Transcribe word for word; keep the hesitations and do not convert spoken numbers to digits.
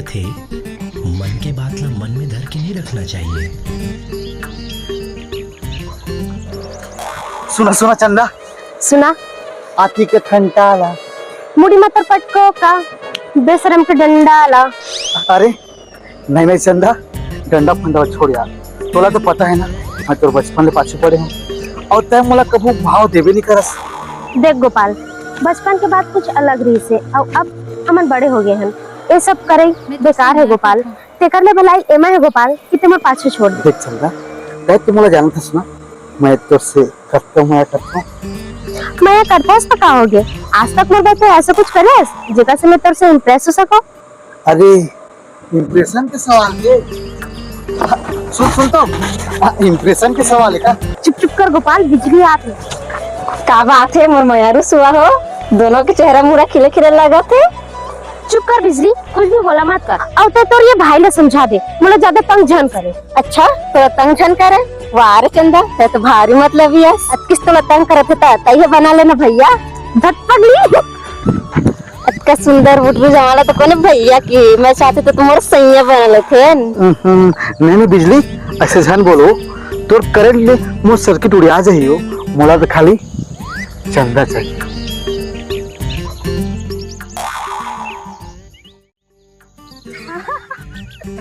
थे, मन के बात ला मन में धर के नहीं रखना चाहिए। सुना सुना चंदा, सुना। आती के ठंडा ला। मुड़ी मत पटको का, बेशरम के डंडा ला। अरे नहीं नहीं चंदा, डंडा फंडा छोड़ यार, तोला तो पता है ना, मैं तोर बचपन ले पाछू पड़े हूँ और तय मोला कभू भाव देवे नहीं करस। देख गोपाल, बचपन के बात कुछ अलग रहिसे, अउ अब हमन बड़े हो गए हन, ये सब करे बेकार है गोपाल। तेकर ले भलाई एमा है गोपाल कि तेमा पाछू छोड़ दे। देख चंदा, तय तो मोला जानत हस ना, मैं तोर से करता हूँ, मैं करता हूँ। मया करथस तो का हो गए, आज तक मोर बात ऐसा कुछ करे हस जेकर से मैं तोर से इम्प्रेस हो सको। अरे इम्प्रेशन के सवाल ये। सुन सुन तो, इम्प्रेशन के सवाल है का? चुप चुप कर गोपाल, बिजली आत है। का बात है मोर मयारू सुआ हो, दोनों के चेहरा मुरा खिले खिले लगत है। चुप कर बिजली, कुछ भी बोला मत कर। अउ तो तोर ये भाई ला समझा दे, मोला ज्यादा तंग झन करे। अच्छा, तोला तंग झन करे? वाह रे चंदा, तय तो भारी मतलबी है। अतकिस तोला तंग करत है त तय बना लेना भैया। धत पगली। अतका सुंदर बुटरू जमाला तो कोने भैया की, मैं चाहते तो तुम्हारा सैया बना लेते। हम्म, नहीं नहीं बिजली, ऐसे झन बोलो, तोर करंट ले मोर सर्किट उड़िया जाही हो, मोला तो खाली चंदा चाहिए।